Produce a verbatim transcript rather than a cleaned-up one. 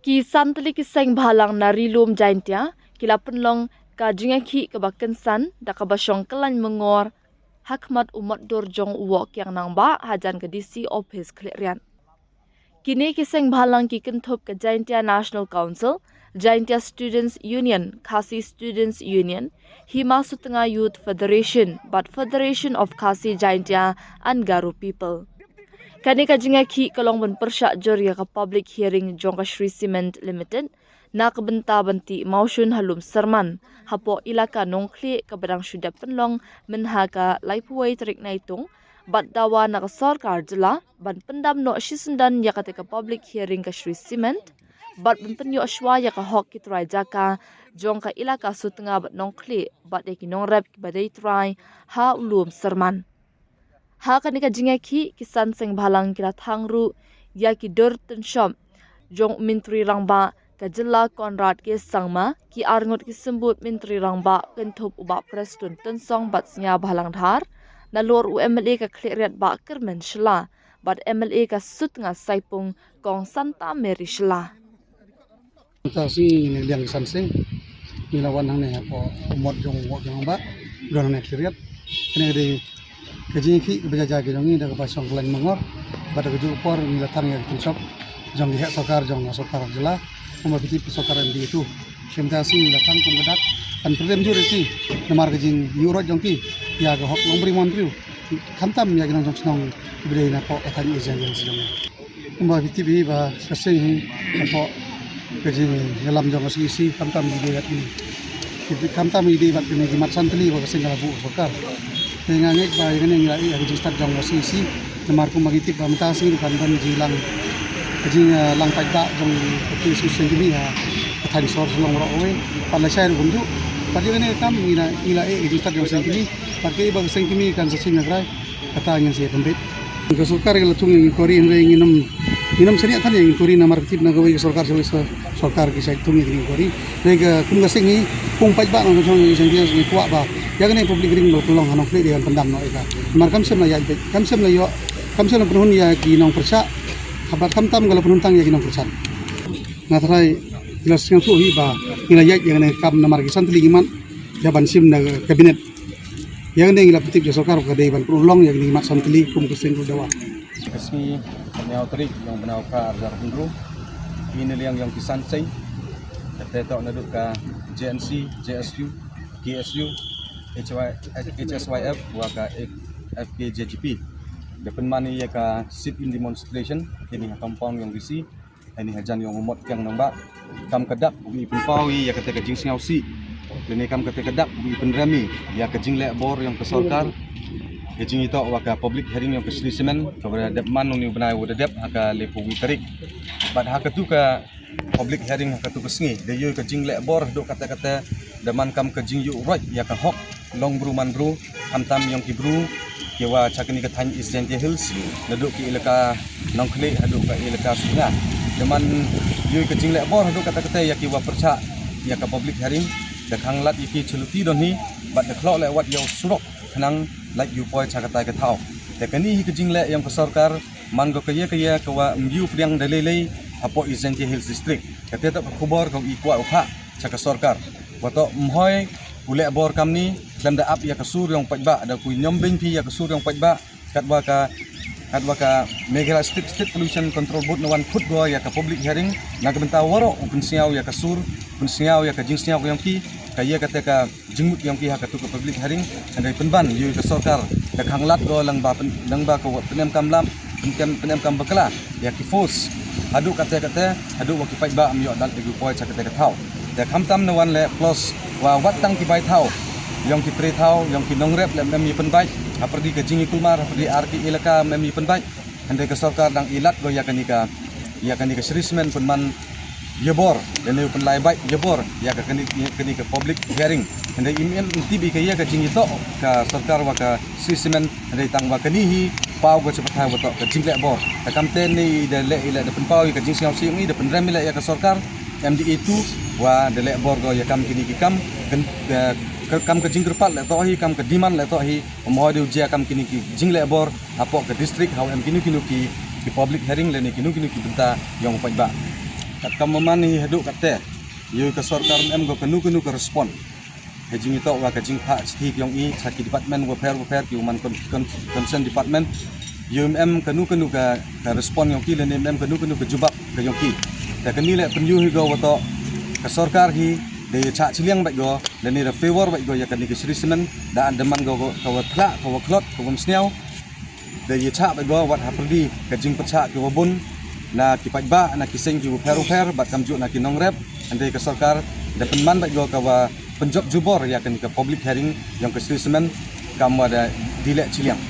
Ki san tylli ki seng bhalang na Ri Lum Jaintia ki la pynlong ka jingïakhih kaba kynsan da kaba shong kyllaiñ myngor ha khmat u motdur jong u Woh Kiang Nangbah hajan ka D C office Khliehriat. Kine ki seng bhalang ki kynthup ka Jaintia National Council, Jaintia Students Union, Khasi Students Union, Hima Sutnga Youth Federation bad Federation of Khasi Jaintia and Garo People. Kane ka jingïakhih ka long ban pyrshah jur ïa ka public hearing jong ka Shree Cement Limited na ka bynta ban tih mawshun ha Lum Syrman hapoh ilaka Nongkhlieh kaba dang shu dep pynlong mynha ka laiphew wei tarik Naitung, bad dawa na ka sorkar jylla ban pyndam noh shisyndon ïa kata ka public hearing ka Shree Cement bad ban pynïoh shuwa ïa ka hok ki trai jaka jong ka ilaka Sutnga bad Nongkhlieh bad ïa ki nongrep kiba dei trai ha u Lum Syrman. Ha kane ka jingïakhih ki san seng bhalang ki la thang ruh ïa ki dur tynshop jong u Myntri Rangbah ka jylla Conrad K Sangma, ki arngut ki symbud Myntri Rangbah kynthup u Bah Prestone Tynsong bad Sniawbhalang Dhar, nalor u M L A ka Khliehriat Bah Kyrmen Shylla bad M L A ka Sutnga Saipung Kong Santa Mary Shylla. Mynta shi ngi liang ki san seng ngi la wan hangne hapoh u mot jong u Woh Kiang Nangbah, don hangne Khliehriat. Kane ka dei ka jingïakhih kaba jia jia ka jong ngi da kaba shong kyllaiñ myngor bad da kajuh ka por ngi la thang ïa ka jingshop jong ki heh sorkar jong ka sorkar jylla kumba phi tip ka sorkar M D A two. Te mynta shi ngi la thang kum ka dak ban pynrem jur ïa ki namar ka jingïuhroit jong ki ïa ka hok longbriew manbriew, khamtam ïa ki nongshong shnong kiba dei napoh ka thaiñ East Jaintia Hills jong ngi. Kumba phi tip hi ba ka seng hi hapoh ka jingïalam jong ka C E C khamtam ïadei bad kine. Ki khamtam ïadei bad kine ki mat san tylli ba ka seng ka la buh sorkar. Te nga ngeit ba ïa kane ngi la ïeh ha ka jingstad jong ka C E C. Namar kumba ngi tip ba mynta sngi ruh kan don jinglang, ka jing, eh, lang paidbah jong ka K S U Seng Kmie ha ka thaiñ sor Shillong baroh kawei. Pat lashai ruh kumjuh. Bad ïa kane ka kam ngi la, ngi la ïeh ha ka jingstad jong ka Seng Kmie. Bad kaei ba ka Seng Kmie kan sa shim na Trai, kata ngin sa ïa pynbeit. Ka sorkar ka la thung ïa ka inquiry, hynrei ngin ym, ngin ym shaniah than ïa ka inquiry namar ka tip na kawei ka sorkar sha kawei ka sorkar ki shait thung ïa ka inquiry. Hynrei ka kum ka seng hi, kum paidbah nongshong shnong ïa ka seng hi ngi kwah ba ïa kane public hearing ba la pynlong ha Nongkhlieh dei ban pyndam noh ïa ka. Namar kam shym la ïaid beit, kam shym la ïoh, kam shym la pynhun ïa ki nongpyrshah. Bad khamtam ka la pynhun tang ïa ki nongpyrshah. Nga tharai ngi la sngewthuh hi ba ngi la ïaid ïa kane ka kam namar ki san tylli ki mat ïa ban shim na ka cabinet. Ïa kane ngi la pyntip ïa sorkar ba ka dei ban pynlong ïa kane ki mat san tylli kum ka seng ruh dawa. Ka sngi ka hynñiew tarik jong u bnai u Phra arhajar arphew hynriew, ngi na liang jong ki san seng, kata toh naduh ka J N C, J S U, K S U, H Y, H S Y F wa ka F K J G P, da pynman ïa ka sit-in demonstration kane ha compound jong D C. Kane hajan jong u mot Kiang Nangbah. Kam ka dak u i pynpaw ïa kata ka jingsngewsih. Kane kam kata ka dak u i pynrem ïa ka jingleh bor jong ka sorkar. Ka jingïatoh wa ka public hearing jong ka Shree Cement kaba da dep man une u bnai u da dep ha ka laiphew wei tarik. Bad ha katu ka public hearing ha katu ka sngi da ïoh ka jingleh bor haduh katta katta, da man kam ka jingïuhroit ïa ka hok long bru man bru, khamtam jong ki bru kiwa cha kane ka thaiñ East Jaintia Hills, naduh ki ilaka Nongkhlieh haduh ka ilaka Sutnga. Da man ïoh ka jingleh bor haduh katta katta ïa kiwa pyrshah ïa ka public hearing, da khanglad ïa ki cha luti don hi, bad da khlok leh wat ïa u surok khnang lait ïa u poi cha katai ka thaw. Te kane hi ka jingleh jong ka sorkar, man ko ka ïa ka ïa kawa ym ïoh pdiang da lei lei hapoh East Jaintia Hills District. Kata toh ka khubor kawa i kwah u phah cha ka sorkar. Wa toh ym hoi u leh bor kamni khlem da ap ïa ka sur jong paidbah, da ku ñiom beiñ phi ïa ka sur jong paidbah. Katwa ka, katwa ka Meghalaya State, State Pollution Control Board na wan khot ko ïa ka public hearing na ka bynta waroh u pynsngew ïa ka sur, pynsngew ïa ka jingsngew ka jong ki, ka ïa kata ka jingmut jong ki ha katu ka public hearing. Hynrei pynban ïa ka sorkar da khanglad ko lang ba pyn-, lang ba ka wa pynemkam lap, pynemkam, pynemkam bakla ïa ki force haduh katta katta, haduh wa ki paidbah ym ïoh lait ïa ki poi cha kata ka thaw. Te khamtam na wan leh plus wa wat tang ki bai thaw jong ki trei thaw jong ki nongrep leh ym em ïa pynbait, hapyrdi ka jingïakulmar hapyrdi ar ki ilaka ym em ïa pynbait. Hynrei ka sorkar dang i lad ko ïa kane ka, ïa kane ka Shree Cement pynman ïa bor, lane u pynlai bait ïa bor ïa ka kane, ïa kane ka public hearing. Hynrei im em tip ïa ka ïa ka jingïatoh ka sorkar wa ka Shree Cement, hynrei tang wa kane hi paw ko cha pathai wa toh ka jingleh bor. Te kam te ne i da leh, i leh da pynpaw ïa ka jingsngewsih jong i, da pynrem i leh ïa ka sorkar, M D A two, wa da leh bor ko ïa kam kine ki kam, kan, eh, ka, kam ka jingkyrpad leh toh hi, kam ka demand leh toh hi, ym hoi da u jia kam kine ki jingleh bor hapoh ka district ha u em kino kino ki, ki public hearing lane kino kino ki bynta jong u paidbah. Katkam ba man hi haduh katte, ïoh ka sorkar em ko kanu kanu ka respond. Hei jingïatoh wa ka jingphah chithi ki yong i cha ki department wapher wapher ki uman kon kon concern department. Ïoh em kanu kanu ka ka respond yong ki lane em kanu kanu ka jubab ka yong ki. Te kani le pynïoh hi ko watoh ka sorkar hi da ïa chah chiliang bad ko lane da favor bad ko ïa kani ka Shree Cement da an da man ko ka wa thlah ka wa khlot ka wa sniaw. Da ïa chah bad ko wat ha pyrdi ka jingpyrshah ki wa bun na ki paidbah na ki seng ki wapher wapher bad kamjooh na ki nongrep. Hynrei ka sorkar da pynman bad ko ka wa pynjop jubor ïa kani ka public hearing yong ka Shree Cement kam wa da dih leh chiliang.